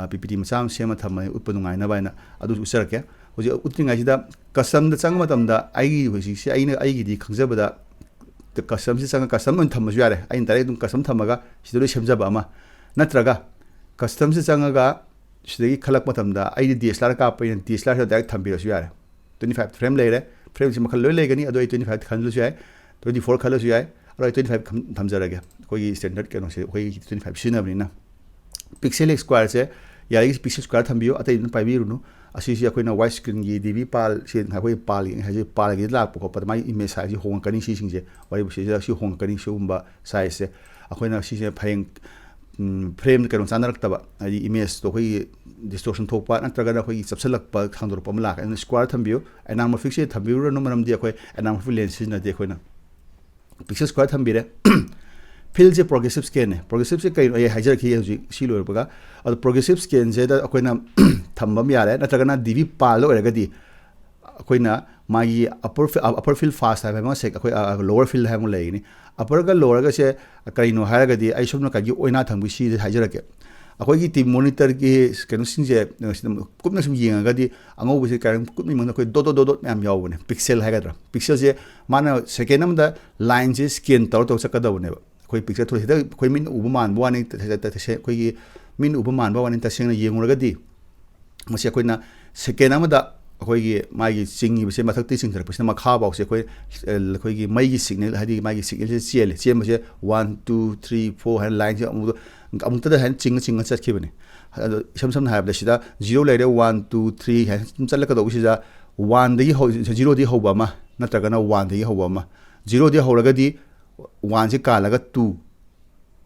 ꯄꯤ ꯄꯤ ꯇꯤ ꯃꯆꯥ ꯑꯃ ꯁꯦꯝꯃ ꯊꯝꯕꯅꯤ, ꯎꯠꯄ ꯅꯨꯡꯉꯥꯏꯅꯕ ꯍꯥꯏꯅ꯫ ꯑꯗꯨꯁꯨ ꯎꯠꯆꯔꯛꯀꯦ꯫ ꯍꯧꯖꯤꯛ ꯎꯠꯇ꯭ꯔꯤꯉꯩꯁꯤꯗ ꯀꯁꯇꯝꯗ ꯆꯪꯕ ꯃꯇꯝꯗ ꯑꯩꯒꯤ ꯍꯧꯖꯤꯛꯁꯦ ꯑꯩꯅ ꯑꯩꯒꯤꯗꯤ ꯈꯪꯖꯕꯗ ꯀꯁꯇꯝꯁꯤ ꯆꯪꯉꯒ ꯀꯁꯇꯝ ꯑꯣꯏꯅ ꯊꯝꯕꯁꯨ ꯌꯥꯔꯦ꯫ ꯑꯩꯅ ꯗꯥꯏꯔꯦꯛ ꯑꯗꯨꯝ ꯀꯁꯇꯝ ꯊꯝꯃꯒ ꯁꯤꯗ ꯂꯣꯏ ꯁꯦꯝꯖꯕ ꯑꯃ꯫ ꯅꯠꯇ꯭ꯔꯒ ꯀꯁꯇꯝꯁꯤ ꯆꯪꯉꯒ ꯁꯤꯗꯒꯤ ꯈꯜꯂꯛꯄ ꯃꯇꯝꯗ ꯑꯩꯗꯤ ꯗꯤ ꯑꯦꯁ ꯑꯦꯜ ꯑꯥꯔ ꯀꯥꯞꯄꯅꯤꯅ ꯗꯤ ꯑꯦꯁ ꯑꯦꯜ ꯑꯥꯔꯁꯤꯗ ꯗꯥꯏꯔꯦꯛ ꯊꯝꯕꯤꯔꯁꯨ ꯌꯥꯔꯦ꯫ ꯇ꯭ꯋꯦꯟꯇꯤ ꯐꯥꯏꯚ ꯐ꯭ꯔꯦꯝ ꯂꯩꯔꯦ꯫ ꯐ꯭ꯔꯦꯝꯁꯤ ꯃꯈꯜ ꯂꯣꯏ ꯂꯩꯒꯅꯤ, ꯑꯗꯣ ꯑꯩ ꯇ꯭ꯋꯦꯟꯇꯤ ꯐꯥꯏꯚ ꯈꯜꯂꯁꯨ ꯌꯥꯏ, ꯇ꯭ꯋꯦꯟꯇꯤ ꯐꯣꯔ ꯈꯜꯂꯁꯨ ꯌꯥꯏ꯫ ꯑꯗꯣ ꯑꯩ ꯇ꯭ꯋꯦꯟꯇꯤ ꯐꯥꯏꯚ ꯊꯝꯖꯔꯒꯦ꯫ ꯑꯩꯈꯣꯏꯒꯤ ꯁ꯭ꯇꯦꯟꯗꯔꯠ ꯀꯩꯅꯣꯁꯦ ꯑꯩꯈꯣꯏꯒꯤ ꯇ꯭ꯋꯦꯟꯇꯤ ꯐꯥꯏꯚ ꯁꯤꯖꯤꯟꯅꯕꯅꯤꯅ꯫ ꯄꯤꯛꯁꯦꯜ ꯁ꯭ꯀ꯭ꯋꯥꯔꯁꯦ ꯌꯥꯔꯤꯒꯩ ꯄꯤꯛꯁꯦꯜ ꯁ꯭ꯀ꯭ꯋꯥꯔ ꯊꯝꯕꯤꯌꯨ, ꯑꯇꯩ ꯑꯗꯨꯝ ꯄꯥꯏꯕꯤꯔꯨꯅꯨ꯫ ꯑꯁꯤꯁꯦ ꯑꯩꯈꯣꯏꯅ ꯋꯥꯏꯠ ꯁ꯭ꯀ꯭ꯔꯤꯟꯒꯤ ꯗꯤ ꯚꯤ ꯄꯥꯜ, ꯁꯤ ꯑꯩꯈꯣꯏ ꯄꯥꯜꯒꯤ ꯍꯥꯏꯁꯦ, ꯄꯥꯜꯒꯤꯗ ꯂꯥꯛꯄ ꯈꯣꯠꯄꯗ ꯃꯥꯒꯤ ꯏꯃꯦꯖ ꯁꯥꯏꯖꯁꯤ ꯍꯣꯡꯉꯛꯀꯅꯤ꯫ ꯁꯤꯁꯤꯡꯁꯦ ꯋꯥꯔꯤꯕꯨ ꯁꯤꯁꯤꯗ ꯁꯤ ꯍꯣꯡꯉꯛꯀꯅꯤ꯫ ꯁꯤꯒꯨꯝꯕ ꯁꯥꯏꯖꯁꯦ ꯑꯩꯈꯣꯏꯅ ꯁꯤꯁꯦ ꯍꯌꯦꯡ ꯐ꯭ꯔꯦꯝ ꯀꯩꯅꯣ ꯆꯥꯟꯅꯔꯛꯇꯕ, ꯍꯥꯏꯗꯤ ꯏꯃꯦꯖꯇꯣ ꯑꯩꯈꯣꯏꯒꯤ ꯗꯤꯁꯇꯣꯔꯁꯟ ꯊꯣꯛꯄ ꯅꯠꯇ꯭ꯔꯒꯅ ꯑꯩꯈꯣꯏꯒꯤ ꯆꯞꯁꯤꯜꯂꯛꯄ, ꯊꯥꯡꯗꯣꯔꯛꯄ ꯑꯃ ꯂꯥꯛꯀꯅꯤ꯫ ꯑꯗꯨꯅ ꯁ꯭ꯀ꯭ꯋꯥꯔ ꯊꯝꯕꯤꯌꯨ꯫ ꯑꯦꯅꯥꯃꯣꯔꯐꯤꯛꯁꯦ ꯊꯝꯕꯤꯔꯨꯔꯅꯨ, ꯃꯔꯝꯗꯤ ꯑꯩꯈꯣꯏ ꯑꯦꯅꯥꯃꯣꯔꯐꯤꯛ ꯂꯦꯟꯁ ꯁꯤꯖꯤꯟꯅꯗꯦ ꯑꯩꯈꯣꯏꯅ꯫ ꯄꯤꯛꯁꯦꯜ ꯁ꯭ꯀ꯭ꯋꯥꯔ ꯊꯝꯕꯤꯔꯦ꯫ ꯐꯤꯜꯁꯦ ꯄ꯭ꯔꯣꯒ꯭ꯔꯦꯁꯤꯞ ꯁ꯭ꯀꯦꯟꯅꯦ꯫ ꯄ꯭ꯔꯣꯒ꯭ꯔꯦꯁꯤꯞꯁꯦ ꯀꯩꯅꯣ? ꯑꯩ ꯍꯥꯏꯖꯔꯛꯈꯤꯒꯦ ꯍꯧꯖꯤꯛ ꯁꯤ ꯂꯣꯏꯔꯛꯄꯒ꯫ ꯑꯗꯣ ꯄ꯭ꯔꯣꯒ꯭ꯔꯦꯁꯤꯞ ꯁ꯭ꯀꯦꯟꯁꯤꯗ ꯑꯩꯈꯣꯏꯅ ꯊꯝꯕ ꯑꯃ ꯌꯥꯔꯦ, ꯅꯠꯇ꯭ꯔꯒꯅ ꯗꯤ ꯚꯤ ꯄꯥꯜꯗ ꯑꯣꯏꯔꯒꯗꯤ ꯑꯩꯈꯣꯏꯅ ꯃꯥꯒꯤ ꯑꯄꯔ ꯐꯤ-, ꯑꯄꯔ ꯐꯤꯜ ꯐꯥꯁ ꯍꯥꯏꯕ ꯑꯃ ꯁꯦꯛ-, ꯑꯩꯈꯣꯏ, ꯑ, ꯂꯣꯋꯔ ꯐꯤꯜ ꯍꯥꯏꯕ ꯑꯃ ꯂꯩꯒꯅꯤ꯫ ꯑꯄꯔꯒ ꯂꯣꯋꯔꯒꯁꯦ ꯀꯔꯤꯅꯣ ꯍꯥꯏꯔꯒꯗꯤ ꯑꯩ ꯁꯣꯝ ꯅꯥꯀꯟꯒꯤ ꯑꯣꯏꯅꯥ ꯊꯪꯕꯒꯤ ꯁꯤꯗ ꯍꯥꯏꯖꯔꯛꯀꯦ꯫ ꯑꯩꯈꯣꯏꯒꯤ ꯇꯤ-, ꯃꯣꯅꯤꯇꯔꯒꯤ ꯀꯩꯅꯣꯁꯤꯡꯁꯦ, ꯁꯤꯗ ꯀꯨꯞꯅ ꯁꯨꯝ ꯌꯦꯡꯉꯒꯗꯤ ꯑꯉꯧꯕꯁꯦ ꯀꯔꯤ ꯀꯨꯞꯅ ꯌꯦꯡꯕꯗ ꯑꯩꯈꯣꯏ ꯗꯣꯠ ꯗꯣꯠ ꯗꯣꯠ ꯗꯣꯠ ꯃꯌꯥꯝ ꯌꯥꯎꯕꯅꯦ꯫ ꯄꯤꯛꯁꯦꯜ ꯍꯥꯏꯒꯗ꯭ꯔꯥ? ꯄꯤꯛꯁꯦꯜꯁꯦ ꯃꯥꯅ ꯁꯦꯀꯦꯟ ꯑꯃꯗ ꯂꯥꯏꯟꯁꯦ ꯁ꯭ꯀꯦꯟ ꯇꯧꯔ ꯇꯧꯔ ꯆꯠꯀꯗꯕꯅꯦꯕ꯫ ꯑꯩꯈꯣꯏ ꯄꯤꯛꯆꯔ ꯊꯣꯛꯏꯁꯤꯗ ꯑꯩꯈꯣꯏ ꯃꯤꯠꯅ ꯎꯕ ꯃꯥꯟꯕ ꯋꯥꯅꯤ, ꯇꯁꯦ-, ꯇꯁꯦ-, ꯑꯩꯈꯣꯏꯒꯤ ꯃꯤꯠꯅ ꯎꯕ ꯃꯥꯟꯕ ꯋꯥꯅꯤ꯫ ꯇꯁꯦꯡꯅ ꯌꯦꯡꯉꯨꯔꯒꯗꯤ ꯃꯁꯤ ꯑꯩꯈꯣꯏꯅ ꯁꯦꯀꯦꯟ ꯑꯃꯗ ꯑꯩꯈꯣꯏꯒꯤ ꯃꯥꯒꯤ ꯆꯤꯡꯉꯤꯕꯁꯦ ꯃꯊꯛꯇꯒꯤ ꯆꯤꯡꯊꯔꯛꯄꯁꯤꯅ ꯃꯈꯥꯐꯥꯎꯁꯦ ꯑꯩꯈꯣꯏ, ꯑ, ꯑꯩꯈꯣꯏꯒꯤ ꯃꯩꯒꯤ ꯁꯤꯒꯅꯦꯜ, ꯍꯥꯏꯗꯤ ꯃꯥꯒꯤ ꯁꯤꯒꯅꯦꯜꯁꯦ ꯆꯦꯜꯂꯦ꯫ ꯆꯦꯟꯕꯁꯦ ꯋꯥꯟ, ꯇꯨ, ꯊ꯭ꯔꯤ, ꯐꯣꯔ ꯍꯥꯏꯅ ꯂꯥꯏꯟꯁꯦ ꯑꯃꯨꯛ-, ꯑꯃꯨꯛꯇꯗ ꯍꯥꯏꯅ ꯆꯤꯡꯉ ꯆꯤꯡꯉ ꯆꯠꯈꯤꯕꯅꯦ꯫ ꯑꯗꯣ ꯏꯁꯝ ꯁꯝꯅ ꯍꯥꯏꯔꯕꯗ ꯁꯤꯗ ꯖꯤꯔꯣ ꯂꯩꯔꯦ, ꯋꯥꯟ, ꯇꯨ, ꯊ꯭ꯔꯤ ꯍꯥꯏꯅ ꯁꯨꯝ ꯆꯠꯂꯛꯀꯗꯧꯕꯁꯤꯗ ꯋꯥꯟꯗꯒꯤ ꯍꯧ-, ꯖꯤꯔꯣꯗꯒꯤ ꯍꯧꯕ ꯑꯃ ꯅꯠꯇ꯭ꯔꯒꯅ ꯋꯥꯟꯗꯒꯤ ꯍꯧꯕ ꯑꯃ꯫ ꯖꯤꯔꯣꯗꯒꯤ ꯍꯧꯔꯒꯗꯤ ꯋꯥꯟꯁꯦ ꯀꯥꯜꯂꯒ ꯇꯨ,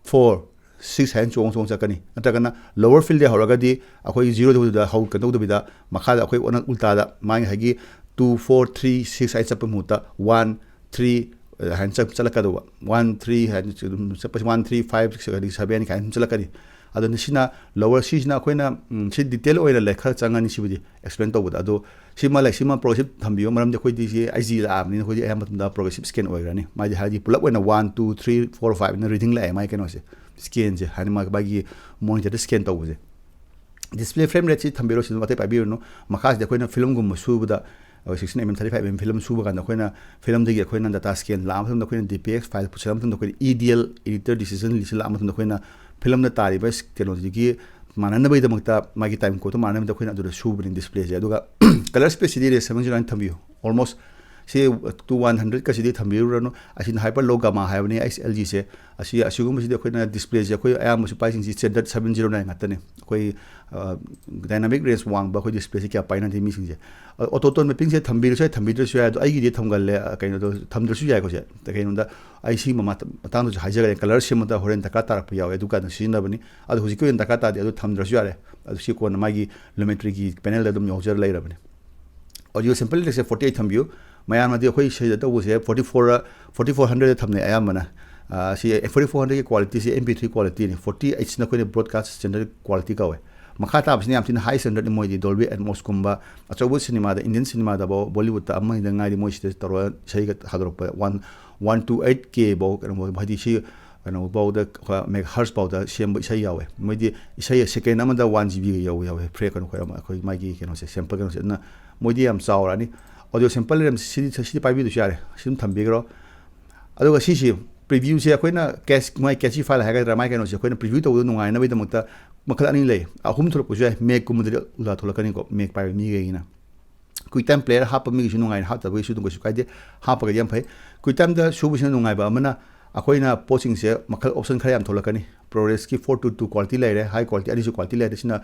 ꯐꯣꯔ, ꯁꯤꯛꯁ ꯍꯥꯏꯅ ꯆꯣꯡ ꯆꯣꯡ ꯆꯠꯀꯅꯤ꯫ ꯅꯠꯇ꯭ꯔꯒꯅ lower fieldꯗꯒꯤ ꯍꯧꯔꯒꯗꯤ ꯑꯩꯈꯣꯏ ꯖꯤꯔꯣꯗ ꯍꯧ-, ꯀꯩꯅꯣ ꯇꯧꯗꯕꯤꯗ ꯃꯈꯥꯗ ꯑꯩꯈꯣꯏ ꯑꯣꯟꯅ ꯎꯜꯇꯥꯗ ꯃꯥꯒꯤ ꯉꯁꯥꯏꯒꯤ ꯇꯨ, ꯐꯣꯔ, ꯊ꯭ꯔꯤ, ꯁꯤꯛꯁ ꯍꯥꯏꯅ ꯆꯠꯄ ꯃꯍꯨꯠꯇ ꯋꯥꯟ, ꯊ꯭ꯔꯤ ꯍꯥꯏꯅ ꯆꯠ-, ꯆꯠꯂꯛꯀꯗꯧꯕ꯫ ꯋꯥꯟ, ꯊ꯭ꯔꯤ ꯍꯥꯏꯅ ꯑꯗꯨꯝ ꯆꯠꯄꯁꯦ ꯋꯥꯟ, ꯊ꯭ꯔꯤ, ꯐꯥꯏꯚ, ꯁꯤꯛꯁ, ꯑꯗꯒꯤ ꯁꯚꯦꯟ ꯀꯥꯏꯅ ꯑꯗꯨꯝ ꯆꯠꯂꯛꯀꯅꯤ꯫ ꯑꯗꯨꯅ ꯁꯤꯅ lower, ꯁꯤꯁꯤꯅ ꯑꯩꯈꯣꯏꯅ, ꯎꯝ, ꯁꯤ detail ꯑꯣꯏꯅ ꯂꯩ, ꯈꯔ ꯆꯪꯉꯅꯤ ꯁꯤꯕꯨꯗꯤ explain ꯇꯧꯕꯗ꯫ ꯑꯗꯣ ꯁꯤꯃ ꯂꯩ, ꯁꯤꯃ progressive ꯊꯝꯕꯤꯌꯨ, ꯃꯔꯝꯗꯤ ꯑꯩꯈꯣꯏꯗꯤ ꯁꯤ ꯑꯩꯆ ꯗꯤ ꯂꯥꯛꯑꯕꯅꯤꯅ ꯑꯩꯈꯣꯏꯗꯤ ꯑꯌꯥꯝꯕ ꯃꯇꯝꯗ progressive scan ꯑꯣꯏꯈ꯭ꯔꯅꯤ꯫ ꯃꯥꯗꯤ ꯍꯥꯏꯗꯤ ꯄꯨꯂꯞ ꯑꯣꯏꯅ one, two, three, four, five ꯍꯥꯏꯅ reading ꯂꯥꯛꯑꯦ ꯃꯥꯒꯤ ꯀꯩꯅꯣꯁꯦ, scanꯁꯦ, ꯍꯥꯏꯗꯤ ꯃꯥꯒꯤ, ꯃꯥꯒꯤ monitorꯗ scan ꯇꯧꯕꯁꯦ꯫ Display frame rateꯁꯤ ꯊꯝꯕꯤꯔꯣ, ꯁꯤꯗ ꯑꯇꯩ ꯄꯥꯏꯕꯤꯔꯨꯅꯨ꯫ ꯃꯈꯥꯁꯤꯗ ꯑꯩꯈꯣꯏꯅ filmꯒꯨꯝꯕ ꯁꯨꯕꯗ, ꯑꯩꯈꯣꯏ sixteen mm, thirty-five mm film ꯁꯨꯕ ꯀꯥꯟꯗ ꯑꯩꯈꯣꯏꯅ filmꯗꯒꯤ ꯑꯩꯈꯣꯏꯅ data scan ꯂꯥꯛꯑ ꯃꯇꯝꯗ ꯑꯩꯈꯣꯏꯅ D P X file ꯄꯨꯁꯤꯜꯂ ꯃꯇꯝꯗ ꯑꯩꯈꯣꯏꯅ E D L editor decision list ꯂꯥꯛꯑ ꯃꯇꯝꯗ ꯑꯩꯈꯣꯏꯅ filmꯗ ꯇꯥꯔꯤꯕ ꯀꯩꯅꯣꯁꯤꯒꯤ ꯃꯥꯟꯅꯅꯕꯒꯤꯗꯃꯛꯇ, ꯃꯥꯒꯤ time codeꯇꯣ ꯃꯥꯟꯅꯅꯕꯒꯤꯗꯃꯛꯇ ꯑꯩꯈꯣꯏꯅ ꯑꯗꯨꯗ ꯁꯨꯕꯅꯤ displayꯁꯦ꯫ ꯑꯗꯨꯒ color spaceꯁꯤꯗꯤ ꯔꯦ seven zero nine ꯊꯝꯕꯤꯌꯨ꯫ Almost ꯁꯤ two one hundred ꯀꯁꯤꯗꯤ ꯊꯝꯕꯤꯔꯨꯔꯅꯨ꯫ ꯑꯁꯤꯅ hyper low gamma ꯍꯥꯏꯕꯅꯤ, ꯑꯩꯁ ꯑꯦꯜ ꯖꯤꯁꯦ꯫ ꯑꯁꯤ, ꯑꯁꯤꯒꯨꯝꯕꯁꯤꯗꯤ ꯑꯩꯈꯣꯏꯅ displayꯁꯦ ꯑꯩꯈꯣꯏ ꯑꯌꯥꯝꯕꯁꯨ ꯄꯥꯏꯁꯤꯡꯁꯤ standard seven zero nine ꯉꯥꯛꯇꯅꯤ꯫ ꯑꯩꯈꯣꯏ, ꯑ, dynamic range ꯋꯥꯡꯕ ꯑꯩꯈꯣꯏ displayꯁꯦ ꯀꯌꯥ ꯄꯥꯏꯅꯗꯦ ꯃꯤꯁꯤꯡꯁꯦ꯫ ꯑ, auto tone mappingꯁꯦ ꯊꯝꯕꯤꯔꯁꯨ ꯌꯥꯏ, ꯊꯝꯕꯤꯗ꯭ꯔꯁꯨ ꯌꯥꯏ꯫ ꯑꯗꯣ ꯑꯩꯒꯤꯗꯤ ꯊꯝꯒꯜꯂꯦ, ꯑ, ꯀꯩꯅꯣꯗꯣ ꯊꯝꯗ꯭ꯔꯁꯨ ꯌꯥꯏꯀꯣ ꯁꯦ꯫ ꯀꯩꯅꯣꯗ ꯑꯩ ꯁꯤꯒꯤ ꯃꯃꯥ-, ꯃꯇꯥꯡꯗꯁꯨ ꯍꯥꯏꯖꯈ꯭ꯔꯦ, color ꯁꯦꯝꯕꯗ ꯍꯣꯔꯦꯟ ꯗꯔꯀꯥꯔ ꯇꯥꯔꯛꯄ ꯌꯥꯎꯋꯦ, ꯑꯗꯨ ꯀꯥꯟꯗ ꯁꯤꯖꯤꯟꯅꯕꯅꯤ꯫ ꯑꯗꯣ ꯍꯧꯖꯤꯛꯀꯤ ꯑꯣꯏꯅ ꯗꯔꯀꯥꯔ ꯇꯥꯗꯦ, ꯑꯗꯨ ꯊꯝꯗ꯭ꯔꯁꯨ ꯌꯥꯔꯦ꯫ ꯑꯗꯨ ꯁꯤ ꯀꯣꯟꯅ ꯃꯥꯒꯤ Lumetri-ꯒꯤ panelꯗ ꯑꯗꯨꯝ ꯌꯥꯎꯖꯔ ꯂꯩꯔꯕꯅꯤ꯫ Audio sample rateꯁꯦ forty eight ꯊꯝꯕꯤꯌꯨ꯫ ꯃꯌꯥꯝꯅꯗꯤ ꯑꯩꯈꯣꯏ ꯁꯤꯗ ꯇꯧꯕꯁꯦ forty four, forty four hundred ꯊꯝꯅꯩ ꯑꯌꯥꯝꯕꯅ꯫ ꯑꯥ, ꯁꯤ forty four hundredꯀꯤ qualityꯁꯦ M P three qualityꯅꯤ꯫ Forty eightꯁꯤꯅ ꯑꯩꯈꯣꯏꯅ broadcast standard quality ꯀꯧꯋꯦ꯫ ꯃꯈꯥ ꯇꯥꯕꯁꯤꯅ ꯌꯥꯝ ꯊꯤꯅ high standardꯅꯤ ꯃꯣꯏꯗꯤ, Dolby Atmosꯀꯨꯝꯕ ꯑꯆꯧꯕ cinemaꯗ, Indian cinemaꯗꯐꯥꯎ, Bollywoodꯇ ꯑꯃ ꯑꯅꯤꯗ ꯉꯥꯏꯔꯤ ꯃꯣꯏ ꯁꯤꯗ ꯇꯧꯔꯒ ꯏꯁꯩꯒ ꯊꯥꯗꯣꯔꯛꯄ꯫ One, one two eight K ꯐꯥꯎ ꯀꯩꯅꯣ ꯐꯥꯎ, ꯍꯥꯏꯗꯤ ꯁꯤ ꯀꯩꯅꯣ ꯐꯥꯎꯗ, megahertz ꯐꯥꯎꯗ ꯁꯦꯝꯕ ꯏꯁꯩ ꯌꯥꯎꯋꯦ꯫ ꯃꯣꯏꯗꯤ ꯏꯁꯩ second ꯑꯃꯗ one G Bꯒ ꯌꯧ-, ꯌꯥꯎꯋꯦ꯫ Free ꯀꯩꯅꯣ, ꯑꯩꯈꯣꯏ, ꯑꯩꯈꯣꯏ ꯃꯥꯒꯤ ꯀꯩꯅꯣꯁꯦ, sample ꯀꯩꯅꯣꯁꯦ꯫ ꯑꯗꯨꯅ ꯃꯣꯏꯗꯤ ꯌꯥꯝ ꯆꯥꯎꯔꯛꯑꯅꯤ꯫ Audio sample ꯂꯩꯔꯝ-, ꯁꯤꯗꯤ, ꯁꯤꯗꯤ ꯄꯥꯏꯕꯤꯗ꯭ꯔꯁꯨ ꯌꯥꯔꯦ꯫ ꯁꯤ ꯑꯗꯨꯝ ꯊꯝꯕꯤꯈ꯭ꯔꯣ꯫ ꯑꯗꯨꯒ ꯁꯤꯁꯤ previewꯁꯦ ꯑꯩꯈꯣꯏꯅ cache-, ꯃꯥꯏ cache file ꯍꯥꯏꯒꯗ꯭ꯔꯥ, ꯃꯥꯏ ꯀꯩꯅꯣꯁꯦ ꯑꯩꯈꯣꯏꯅ preview ꯇꯧꯕꯗ ꯅꯨꯡꯉꯥꯏꯅꯕꯒꯤꯗꯃꯛꯇ ꯃꯈꯜ ꯑꯅꯤ ꯂꯩ꯫ ꯑꯍꯨꯝ ꯊꯣꯛꯂꯛꯄꯁꯨ ꯌꯥꯏ꯫ Macꯀꯨꯝꯕꯗꯗꯤ ꯎꯜꯇꯥ ꯊꯣꯛꯂꯛꯀꯅꯤꯀꯣ, Mac ꯄꯥꯏꯕ ꯃꯤꯈꯩꯒꯤꯅ꯫ QuickTime player ꯍꯥꯞꯄ ꯃꯤꯒꯤꯁꯨ ꯅꯨꯡꯉꯥꯏꯅ, ꯍꯥꯞꯇꯕꯒꯤꯁꯨ ꯑꯗꯨꯝ ꯀꯩꯁꯨ ꯀꯥꯏꯗꯦ, ꯍꯥꯞꯄꯒꯗꯤ ꯌꯥꯝ ꯐꯩ꯫ QuickTimeꯗ ꯁꯨꯕꯁꯤꯅ ꯅꯨꯡꯉꯥꯏꯕ ꯑꯃꯅ ꯑꯩꯈꯣꯏꯅ ꯄꯣꯠꯁꯤꯡꯁꯦ ꯃꯈꯜ, option ꯈꯔ ꯌꯥꯝ ꯊꯣꯛꯂꯛꯀꯅꯤ꯫ ProResꯀꯤ four two two quality ꯂꯩꯔꯦ, high quality ꯑꯅꯤꯁꯨ quality ꯂꯩꯔꯦ, ꯁꯤꯅ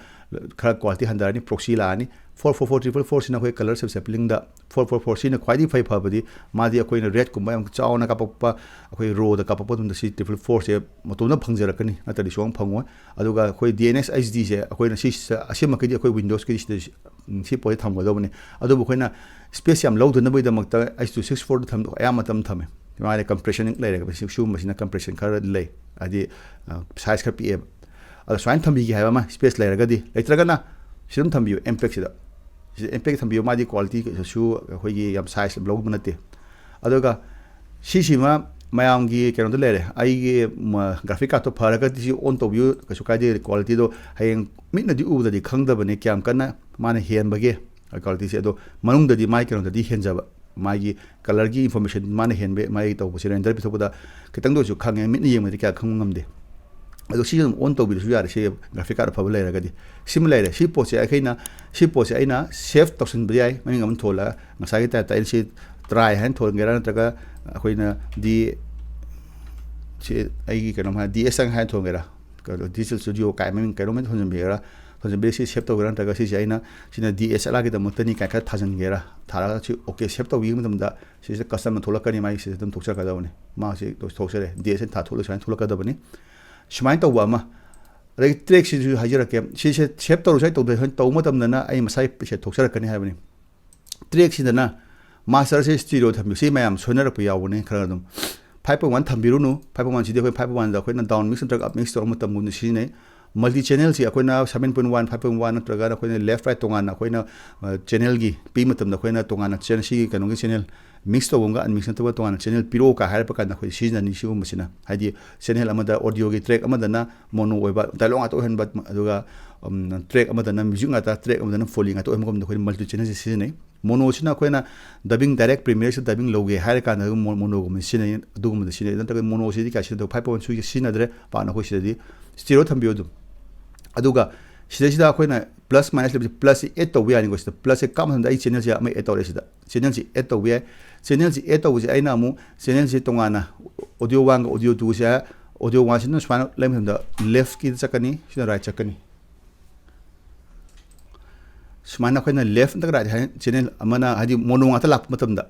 ꯈꯔ quality ꯍꯟꯊꯔꯅꯤ, proxy ꯂꯥꯛꯑꯅꯤ꯫ Four four four triple four ꯁꯤꯅ ꯑꯩꯈꯣꯏ color sampling four four four ꯁꯤꯅ ꯈ꯭ꯋꯥꯏꯗꯒꯤ ꯐꯩ ꯐꯕꯗꯤ, ꯃꯥꯗꯤ ꯑꯩꯈꯣꯏꯅ RAIDꯀꯨꯝꯕ ꯌꯥꯝ ꯆꯥꯎꯅ ꯀꯥꯞꯄꯛꯄ, ꯑꯩꯈꯣꯏ RAWꯗ ꯀꯥꯞꯄꯛꯄ ꯃꯇꯝꯗ ꯁꯤ triple four ꯁꯦ ꯃꯇꯣꯝꯇ ꯐꯪꯖꯔꯛꯀꯅꯤ, ꯅꯠꯇ꯭ꯔꯗꯤ ꯁꯨꯡꯐꯪ ꯐꯪꯉꯣꯏ꯫ ꯑꯗꯨꯒ ꯑꯩꯈꯣꯏ DNxHDꯁꯦ ꯑꯩꯈꯣꯏꯅ ꯁꯤ, ꯑꯁꯤꯃꯛꯀꯤꯗꯤ ꯑꯩꯈꯣꯏ Windowsꯀꯤꯗꯤ ꯁꯤꯗ, ꯎꯝ, ꯁꯤ ꯄꯣꯠꯁꯦ ꯊꯝꯒꯗꯧꯕꯅꯤ꯫ ꯑꯗꯨꯕꯨ ꯑꯩꯈꯣꯏꯅ space ꯌꯥꯝ ꯂꯧꯗꯅꯕꯒꯤꯗꯃꯛꯇ H two six four ꯊꯝ-, ꯑꯌꯥꯝꯕ ꯃꯇꯝ ꯊꯝꯃꯦ꯫ ꯃꯥꯒꯤ compression ꯂꯩꯔꯒ ꯁꯤ-, ꯁꯤꯒꯨꯝꯕꯁꯤꯅ compression ꯈꯔ ꯂꯩ, ꯍꯥꯏꯗꯤ, ꯑ, size ꯈꯔ ꯄꯤꯛꯑꯦꯕ꯫ ꯑꯗꯣ ꯁꯨꯃꯥꯏꯅ ꯊꯝꯕꯤꯒꯦ ꯍꯥꯏꯕ ꯑꯃ, space ꯂꯩꯔꯒꯗꯤ, ꯂꯩꯇ꯭ꯔꯒꯅ ꯁꯤ ꯑꯗꯨꯝ ꯊꯝꯕꯤꯌꯨ, MPEGꯁꯤꯗ꯫ ꯁꯤꯗ MPEG ꯊꯝꯕꯤꯌꯨ, ꯃꯥꯗꯤ quality ꯀꯩꯁꯨ ꯑꯩꯈꯣꯏꯒꯤ ꯌꯥꯝ size ꯂꯧꯕ ꯅꯠꯇꯦ꯫ ꯑꯗꯨꯒ ꯁꯤꯁꯤꯃ ꯃꯌꯥꯝꯒꯤ ꯀꯩꯅꯣꯗ ꯂꯩꯔꯦ, ꯑꯩꯒꯤ ꯃ-, graphic cardꯇꯣ ꯐꯔꯒꯗꯤ ꯁꯤ on ꯇꯧꯕꯤꯌꯨ, ꯀꯩꯁꯨ ꯀꯥꯏꯗꯦ꯫ Qualityꯗꯣ ꯍꯌꯦꯡ ꯃꯤꯠꯅꯗꯤ ꯎꯕꯗꯗꯤ ꯈꯪꯗꯕꯅꯤ ꯀꯌꯥꯝ ꯀꯟꯅ ꯃꯥꯅ ꯍꯦꯟꯕꯒꯦ qualityꯁꯦ, ꯑꯗꯣ ꯃꯅꯨꯡꯗꯗꯤ ꯃꯥꯒꯤ ꯀꯩꯅꯣꯗꯗꯤ ꯍꯦꯟꯖꯕ, ꯃꯥꯒꯤ colorꯒꯤ information ꯃꯥꯅ ꯍꯦꯟꯕ, ꯃꯥꯒꯤ ꯇꯧꯕꯁꯦ render ꯄꯤꯊꯣꯛꯄꯗ ꯈꯤꯇꯪꯗ ꯑꯣꯏꯔꯁꯨ ꯈꯪꯉꯦ, ꯃꯤꯠꯅ ꯌꯦꯡꯕꯗꯤ ꯀꯌꯥ ꯈꯪꯕ ꯉꯝꯗꯦ꯫ ꯑꯗꯣ ꯁꯤꯁꯨ ꯑꯗꯨꯝ on ꯇꯧꯕꯤꯔꯁꯨ ꯌꯥꯔꯦ, ꯁꯤ graphic card ꯑꯐꯕ ꯂꯩꯔꯒꯗꯤ꯫ ꯁꯤꯃ ꯂꯩꯔꯦ꯫ ꯁꯤ ꯄꯣꯠꯁꯦ ꯑꯩꯈꯣꯏꯅ, ꯁꯤ ꯄꯣꯠꯁꯦ ꯑꯩꯅ save ꯇꯧꯁꯤꯟꯕ ꯌꯥꯏ, ꯃꯃꯤꯡ ꯑꯃ ꯊꯣꯜꯂꯒ, ꯉꯁꯥꯏꯒꯤ typeꯇ ꯑꯩꯅ ꯁꯤ try ꯍꯥꯏꯅ ꯊꯣꯟꯒꯦꯔꯥ, ꯅꯠꯇ꯭ꯔꯒ ꯑꯩꯈꯣꯏꯅ D, ꯁꯤ ꯑꯩꯒꯤ ꯀꯩꯅꯣꯝ ꯍꯥꯏ, DSꯪ ꯍꯥꯏꯅ ꯊꯣꯟꯒꯦꯔꯥ, ꯀꯩꯅꯣ, Digital Studio ꯀꯥꯏ ꯃꯃꯤꯡ ꯀꯩꯅꯣꯝ ꯍꯦꯛꯇ ꯊꯣꯟꯖꯟꯕꯤꯒꯦꯔꯥ, ꯊꯣꯟꯖꯟꯕꯤꯔ ꯁꯤ save ꯇꯧꯒꯦꯔꯥ, ꯅꯠꯇ꯭ꯔꯒ ꯁꯤꯁꯦ ꯑꯩꯅ, ꯁꯤꯅ DSLRꯒꯤꯗꯃꯛꯇꯅꯤ ꯀꯥꯏ ꯈꯔ ꯊꯥꯖꯟꯒꯦꯔꯥ, ꯊꯥꯔꯒ ꯁꯤ OK save ꯇꯧꯕꯤꯕ ꯃꯇꯝꯗ ꯁꯤꯁꯦ customꯅ ꯊꯣꯛꯂꯛꯀꯅꯤ, ꯃꯥꯒꯤ ꯁꯤꯗ ꯑꯗꯨꯝ ꯊꯣꯛꯆꯔꯛꯀꯗꯕꯅꯤ꯫ ꯃꯥꯁꯤ ꯊꯣꯛꯆꯔꯦ, DSꯅ ꯊꯥ ꯊꯣꯛꯂꯒ ꯁꯨꯃꯥꯏꯅ ꯊꯣꯛꯂꯛꯀꯗꯕꯅꯤ꯫ ꯁꯨꯃꯥꯏꯅ ꯇꯧꯕ ꯑꯃ꯫ ꯑꯗꯒꯤ trackꯁꯤꯁꯨ ꯍꯥꯏꯖꯔꯛꯀꯦ꯫ ꯁꯤꯁꯦ save ꯇꯧꯔꯁꯨ ꯌꯥꯏ, ꯇꯧꯗ꯭ꯔꯁꯨ ꯌꯥꯏ, ꯇꯧꯕ ꯃꯇꯝꯗꯅ ꯑꯩ ꯃꯁꯥꯒꯤ ꯄꯩꯁꯥ ꯊꯣꯛꯆꯔꯛꯀꯅꯤ ꯍꯥꯏꯕꯅꯤ꯫ Trackꯁꯤꯗꯅ masterꯁꯦ stereo ꯊꯝꯕꯤꯌꯨ꯫ ꯁꯤ ꯃꯌꯥꯝ ꯁꯣꯏꯅꯔꯛꯄ ꯌꯥꯎꯕꯅꯦ ꯈꯔ ꯑꯗꯨꯝ꯫ Five point one ꯊꯝꯕꯤꯔꯨꯅꯨ꯫ Five point one ꯁꯤꯗꯤ ꯑꯩꯈꯣꯏ five point one ꯗ ꯑꯩꯈꯣꯏꯅ down mix ꯅꯠꯇ꯭ꯔꯒ up mix ꯇꯧꯕ ꯃꯇꯝꯒꯨꯝꯕꯗ ꯁꯤꯖꯤꯟꯅꯩ꯫ Multi channelꯁꯤ ꯑꯩꯈꯣꯏꯅ seven point one, five point one ꯅꯠꯇ꯭ꯔꯒꯅ ꯑꯩꯈꯣꯏꯅ left right ꯇꯣꯉꯥꯟꯅ ꯑꯩꯈꯣꯏꯅ, ꯑ, channelꯒꯤ ꯄꯤꯕ ꯃꯇꯝꯗ ꯑꯩꯈꯣꯏꯅ ꯇꯣꯉꯥꯟꯅ channel, ꯁꯤꯒꯤ ꯀꯩꯅꯣꯒꯤ channel mix ꯇꯧꯕ ꯑꯃꯒ unmix ꯅꯠꯇꯕ ꯇꯣꯉꯥꯟꯅ channel ꯄꯤꯔꯛꯑꯣ ꯀꯥꯏ ꯍꯥꯏꯔꯛꯄ ꯀꯥꯟꯗ ꯑꯩꯈꯣꯏ ꯁꯤꯖꯤꯟꯅꯅꯤ ꯁꯤꯒꯨꯝꯕꯁꯤꯅ꯫ ꯍꯥꯏꯗꯤ channel ꯑꯃꯗ audioꯒꯤ track ꯑꯃꯗꯅ mono ꯑꯣꯏꯕ, dialogue ꯉꯥꯛꯇ ꯑꯣꯏꯍꯟꯕ, ꯑꯗꯨꯒ, ꯎꯝ, track ꯑꯃꯗꯅ music ꯉꯥꯛꯇ, track ꯑꯃꯗꯅ Foley ꯉꯥꯛꯇ ꯑꯣꯏꯍꯟꯕꯒꯨꯝꯕꯗ ꯑꯩꯈꯣꯏꯅ multi channelꯁꯦ ꯁꯤꯖꯤꯟꯅꯩ꯫ Monoꯁꯤꯅ ꯑꯩꯈꯣꯏꯅ dubbing direct Premiereꯁꯤꯗ dubbing ꯂꯧꯒꯦ ꯍꯥꯏꯔ ꯀꯥꯟꯗ ꯑꯗꯨꯝ mo-, monoꯒꯨꯝꯕ ꯁꯤꯖꯤꯟꯅꯩ, ꯑꯗꯨꯒꯨꯝꯕꯗ ꯁꯤꯖꯤꯟꯅꯩ꯫ ꯅꯠꯇ꯭ꯔꯒ monoꯁꯤꯗꯤ ꯀꯌꯥ ꯁꯤꯖꯤꯟꯅꯗꯕ, five point one ꯁꯨꯏꯁꯦ ꯁꯤꯖꯤꯟꯅꯗ꯭ꯔꯦ ꯄꯥꯛꯅ ꯑꯩꯈꯣꯏ ꯁꯤꯗꯗꯤ꯫ Stereo ꯊꯝꯕꯤꯌꯨ ꯑꯗꯨꯝ꯫ ꯑꯗꯨꯒ ꯁꯤꯗꯩꯁꯤꯗ ꯑꯩꯈꯣꯏꯅ ꯄ꯭ꯂꯁ ꯃꯥꯏꯅꯁ ꯂꯩꯕꯁꯦ, ꯄ꯭ꯂꯁꯁꯦ ꯑꯦꯗ ꯇꯧꯕ ꯌꯥꯅꯤꯀꯣ꯫ ꯁꯤꯗ ꯄ꯭ꯂꯁꯁꯦ ꯀꯥꯞꯄ ꯃꯇꯝꯗ ꯑꯩ ꯆꯦꯅꯦꯜꯁꯦ ꯑꯃ ꯑꯦꯗ ꯇꯧꯔꯦ꯫ ꯁꯤꯗ ꯆꯦꯅꯦꯜꯁꯤ ꯑꯦꯗ ꯇꯧꯕ ꯌꯥꯏ꯫ ꯆꯦꯅꯦꯜꯁꯤ ꯑꯦꯗ ꯇꯧꯕꯁꯦ ꯑꯩꯅ ꯑꯃꯨꯛ ꯆꯦꯅꯦꯜꯁꯤ ꯇꯣꯉꯥꯟꯅ ꯑꯣꯗꯤꯑꯣ ꯋꯥꯟꯒ ꯑꯣꯗꯤꯑꯣ ꯇꯨꯁꯦ, ꯑꯣꯗꯤꯑꯣ ꯋꯥꯟꯁꯤꯅ ꯁꯨꯃꯥꯏꯅ ꯂꯩꯕ ꯃꯇꯝꯗ ꯂꯦꯐꯀꯤꯗ ꯆꯠꯀꯅꯤ, ꯁꯤꯅ ꯔꯥꯏꯠ ꯆꯠꯀꯅꯤ꯫ ꯁꯨꯃꯥꯏꯅ ꯑꯩꯈꯣꯏꯅ ꯂꯦꯐ ꯅꯠꯇ꯭ꯔꯒ ꯔꯥꯏꯠ ꯍꯥꯏꯅ ꯆꯦꯅꯦꯜ ꯑꯃꯅ, ꯍꯥꯏꯗꯤ ꯃꯣꯅꯣ ꯉꯥꯛꯇ ꯂꯥꯛꯄ ꯃꯇꯝꯗ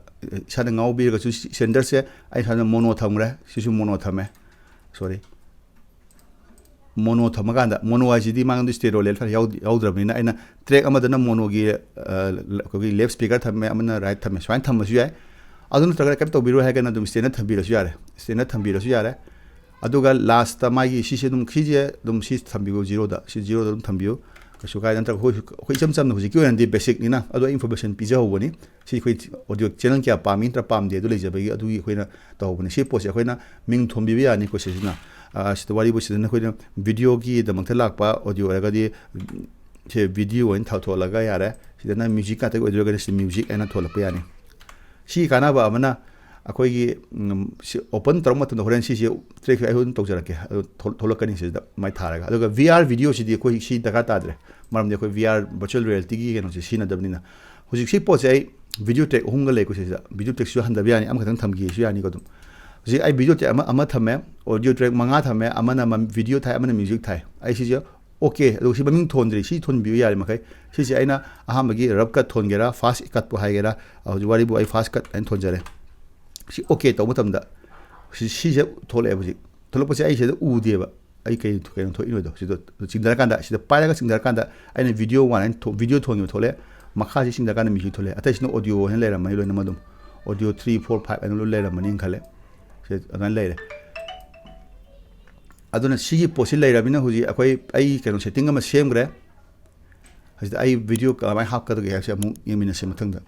ꯏꯁꯥꯗ ꯉꯥꯎꯕꯤꯔꯒꯁꯨ, ꯁ꯭ꯇꯦꯟꯗꯔꯁꯦ ꯑꯩ ꯏꯁꯥꯗ ꯃꯣꯅꯣ ꯊꯝꯈ꯭ꯔꯦ, ꯁꯤꯁꯨ ꯃꯣꯅꯣ ꯊꯝꯃꯦ, ꯁꯣꯔꯤ, ꯃꯣꯅꯣ ꯊꯝꯃꯀꯥꯟꯗ, ꯃꯣꯅꯣ ꯍꯥꯏꯁꯤꯗꯤ ꯃꯥꯡꯗ ꯁ꯭ꯇꯦꯔꯤꯑꯣ ꯂꯦꯐ ꯌꯥꯎꯗ꯭ꯔꯕꯅꯤꯅ ꯑꯩꯅ ꯇ꯭ꯔꯦꯛ ꯑꯃꯗꯅ ꯃꯣꯅꯣꯒꯤ, ꯑ, ꯑꯩꯈꯣꯏꯒꯤ ꯂꯦꯐ ꯁ꯭ꯄꯤꯀꯔ ꯊꯝꯃꯦ, ꯑꯃꯅ ꯔꯥꯏꯠ ꯊꯝꯃꯦ, ꯁꯨꯃꯥꯏꯅ ꯊꯝꯕꯁꯨ ꯌꯥꯏ꯫ ꯑꯗꯨ ꯅꯠꯇ꯭ꯔꯒꯅ ꯀꯩꯝ ꯇꯧꯕꯤꯔꯣꯏ ꯍꯥꯏꯔꯒꯅ ꯑꯗꯨꯝ ꯁ꯭ꯇꯦꯟꯗꯔ ꯊꯝꯕꯤꯔꯁꯨ ꯌꯥꯔꯦ, ꯁ꯭ꯇꯦꯟꯗꯔ ꯊꯝꯕꯤꯔꯁꯨ ꯌꯥꯔꯦ꯫ ꯑꯗꯨꯒ ꯂꯥꯁꯇ ꯃꯥꯒꯤ ꯁꯤꯁꯦ ꯑꯗꯨꯝ, ꯁꯤꯁꯦ ꯑꯗꯨꯝ ꯁꯤ ꯊꯝꯕꯤꯌꯨ, ꯖꯤꯔꯣꯗ, ꯁꯤ ꯖꯤꯔꯣꯗ ꯑꯗꯨꯝ ꯊꯝꯕꯤꯌꯨ, ꯀꯩꯁꯨ ꯀꯥꯏꯗꯦ꯫ ꯅꯠꯇ꯭ꯔꯒ ꯑꯩꯈꯣꯏ, ꯑꯩꯈꯣꯏ ꯏꯆꯝ ꯆꯝꯅ ꯍꯧꯖꯤꯛꯀꯤ ꯑꯣꯏꯅꯗꯤ ꯕꯦꯁꯤꯛꯅꯤꯅ, ꯑꯗꯣ ꯑꯩ ꯏꯟꯐꯣꯔꯃꯦꯁꯟ ꯄꯤꯖꯍꯧꯕꯅꯤ꯫ ꯁꯤ ꯑꯩꯈꯣꯏ ꯑꯣꯗꯤꯑꯣ ꯆꯦꯅꯦꯜ ꯀꯌꯥ ꯄꯥꯝꯃꯤ ꯅꯠꯇ꯭ꯔ ꯄꯥꯝꯗꯦ ꯑꯗꯨ ꯂꯩꯖꯕꯒꯤ, ꯑꯗꯨꯒꯤ ꯑꯩꯈꯣꯏꯅ ꯇꯧꯍꯧꯕꯅꯤ꯫ ꯁꯤ ꯄꯣꯠꯁꯦ ꯑꯩꯈꯣꯏꯅ ꯃꯤꯡ ꯊꯣꯟꯕꯤꯕ ꯌꯥꯅꯤꯀꯣ꯫ ꯁꯤꯁꯤꯅ, ꯑ, ꯁꯤꯗ ꯋꯥꯔꯤꯕꯨ ꯁꯤꯗꯅ ꯑꯩꯈꯣꯏꯅ ꯚꯤꯗꯤꯑꯣꯒꯤꯗꯃꯛꯇ ꯂꯥꯛꯄ ꯑꯣꯗꯤꯑꯣ ꯑꯣꯏꯔꯒꯗꯤ, ꯁꯦ ꯚꯤꯗꯤꯑꯣ ꯑꯣꯏꯅ ꯊꯥ-, ꯊꯣꯜꯂꯒ ꯌꯥꯔꯦ꯫ ꯁꯤꯗꯅ ꯃ꯭ꯌꯨꯖꯤꯛ ꯉꯥꯛꯇꯒꯤ ꯑꯣꯏꯗꯣꯏꯔꯒꯗꯤ ꯁꯤ ꯃ꯭ꯌꯨꯖꯤꯛ ꯍꯥꯏꯅ ꯊꯣꯜꯂꯛꯄ ꯌꯥꯅꯤ꯫ ꯁꯤ ꯀꯥꯟꯅꯕ ꯑꯃꯅ, ꯑꯩꯈꯣꯏꯒꯤ, ꯎꯝ, ꯁꯤ ꯑꯣꯄꯟ ꯇꯧꯔꯛꯄ ꯃꯇꯝꯗ ꯍꯣꯔꯦꯟ ꯁꯤꯁꯦ ꯇ꯭ꯔꯦꯛꯁꯦ ꯑꯩ ꯑꯗꯨꯝ ꯇꯧꯖꯔꯛꯀꯦ, ꯑꯗꯨ ꯊꯣꯛ-, ꯊꯣꯛꯂꯛꯀꯅꯤ ꯁꯤꯗ ꯃꯥꯏ ꯊꯥꯔꯒ꯫ ꯑꯗꯨꯒ ꯚꯤ ꯑꯥꯔ ꯚꯤꯗꯤꯑꯣꯁꯤꯗꯤ ꯑꯩꯈꯣꯏ ꯁꯤ ꯗꯔꯀꯥꯔ ꯇꯥꯗ꯭ꯔꯦ, ꯃꯔꯝꯗꯤ ꯑꯩꯈꯣꯏ ꯚꯤ ꯑꯥꯔ ꯚꯔꯆꯨꯋꯦꯜ ꯔꯤꯌꯦꯂꯤꯇꯤꯒꯤ ꯀꯩꯅꯣꯁꯦ ꯁꯤꯖꯤꯟꯅꯗꯕꯅꯤꯅ꯫ ꯍꯧꯖꯤꯛ ꯁꯤ ꯄꯣꯠꯁꯦ ꯑꯩ ꯚꯤꯗꯤꯑꯣ ꯇ꯭ꯔꯦꯛ ꯑꯍꯨꯝꯒ ꯂꯩꯀꯣ ꯁꯤꯁꯤꯗ꯫ ꯚꯤꯗꯤꯑꯣ ꯇ꯭ꯔꯦꯛꯁꯤꯁꯨ ꯍꯟꯊꯕ ꯌꯥꯅꯤ, ꯑꯃꯈꯛꯇꯪ ꯊꯝꯈꯤꯒꯦꯁꯨ ꯌꯥꯅꯤꯀꯣ ꯑꯗꯨꯝ꯫ ꯍꯧꯖꯤꯛ ꯑꯩ ꯚꯤꯗꯤꯑꯣ ꯇ꯭ꯔꯦꯛ ꯑꯃ, ꯑꯃ ꯊꯝꯃꯦ, ꯑꯣꯗꯤꯑꯣ ꯇ꯭ꯔꯦꯛ ꯃꯉꯥ ꯊꯝꯃꯦ, ꯑꯃꯅ ꯃꯝ-, ꯚꯤꯗꯤꯑꯣ ꯊꯥꯏ, ꯑꯃꯅ ꯃ꯭ꯌꯨꯖꯤꯛ ꯊꯥꯏ꯫ ꯑꯩ ꯁꯤꯁꯦ ꯑꯣꯀꯦ, ꯑꯗꯨꯒ ꯁꯤ ꯃꯃꯤꯡ ꯊꯣꯟꯗ꯭ꯔꯤ, ꯁꯤ ꯊꯣꯟꯕꯤꯌꯨ ꯌꯥꯔꯤ ꯃꯈꯩ꯫ ꯁꯤꯁꯦ ꯑꯩꯅ ꯑꯍꯥꯟꯕꯒꯤ ꯔꯐ ꯀꯠ ꯊꯣꯟꯒꯦꯔꯥ, ꯐꯥꯁ ꯀꯠꯄꯨ ꯍꯥꯏꯒꯦꯔꯥ, ꯍꯧꯖꯤꯛ ꯋꯥꯔꯤꯕꯨ ꯑꯩ ꯐꯥꯁ ꯀꯠ ꯍꯥꯏꯅ ꯊꯣꯟꯖꯔꯦ꯫ ꯁꯤ ꯑꯣꯀꯦ ꯇꯧꯕ ꯃꯇꯝꯗ ꯁꯤ, ꯁꯤꯁꯦ ꯊꯣꯛꯂꯛꯑꯦꯕ ꯍꯧꯖꯤꯛ꯫ ꯊꯣꯛꯂꯛꯄꯁꯦ ꯑꯩ ꯁꯤꯗ ꯎꯗꯦꯕ꯫ ꯑꯩ ꯀꯩ, ꯀꯩꯅꯣ ꯊꯣꯛꯏꯅꯣꯗꯣ꯫ ꯁꯤꯗ ꯆꯤꯡꯊꯔꯀꯥꯟꯗ, ꯁꯤꯗ ꯄꯥꯏꯔꯒ ꯆꯤꯡꯊꯔꯀꯥꯟꯗ ꯑꯩꯅ ꯚꯤꯗꯤꯑꯣ ꯋꯥꯟ ꯍꯥꯏꯅ ꯊꯣ-, ꯚꯤꯗꯤꯑꯣ ꯊꯣꯟꯈꯤꯕ ꯊꯣꯛꯂꯛꯑꯦ꯫ ꯃꯈꯥꯁꯤ ꯆꯤꯡꯊꯔꯀꯥꯟꯗ ꯃ꯭ꯌꯨꯖꯤꯛ ꯊꯣꯛꯂꯛꯑꯦ꯫ ꯑꯇꯩꯁꯤꯅ ꯑꯣꯗꯤꯑꯣ ꯍꯥꯏꯅ ꯂꯩꯔꯝꯃꯅꯤ ꯂꯣꯏꯅꯃꯛ ꯑꯗꯨꯝ꯫ ꯑꯣꯗꯤꯑꯣ ꯊ꯭ꯔꯤ, ꯐꯣꯔ, ꯐꯥꯏꯚ ꯍꯥꯏꯅ ꯂꯣꯏ ꯂꯩꯔꯝꯃꯅꯤꯅ ꯈꯜꯂꯦ꯫ ꯁꯤ ꯑꯗꯨꯃꯥꯏꯅ ꯂꯩꯔꯦ꯫ ꯑꯗꯨꯅ ꯁꯤꯒꯤ ꯄꯣꯠꯁꯤ ꯂꯩꯔꯕꯅꯤꯅ ꯍꯧꯖꯤꯛ ꯑꯩꯈꯣꯏ, ꯑꯩ ꯀꯩꯅꯣ ꯁꯦꯠꯇꯤꯡ ꯑꯃ ꯁꯦꯝꯈ꯭ꯔꯦ꯫ ꯍꯧꯖꯤꯛꯇ ꯑꯩ ꯚꯤꯗꯤꯑꯣ ꯀꯃꯥꯏꯅ ꯍꯥꯞꯀꯗꯒꯦ ꯍꯥꯏꯕꯁꯦ ꯑꯃꯨꯛ ꯌꯦꯡꯃꯤꯟꯅꯁꯦ ꯃꯊꯪꯗ꯫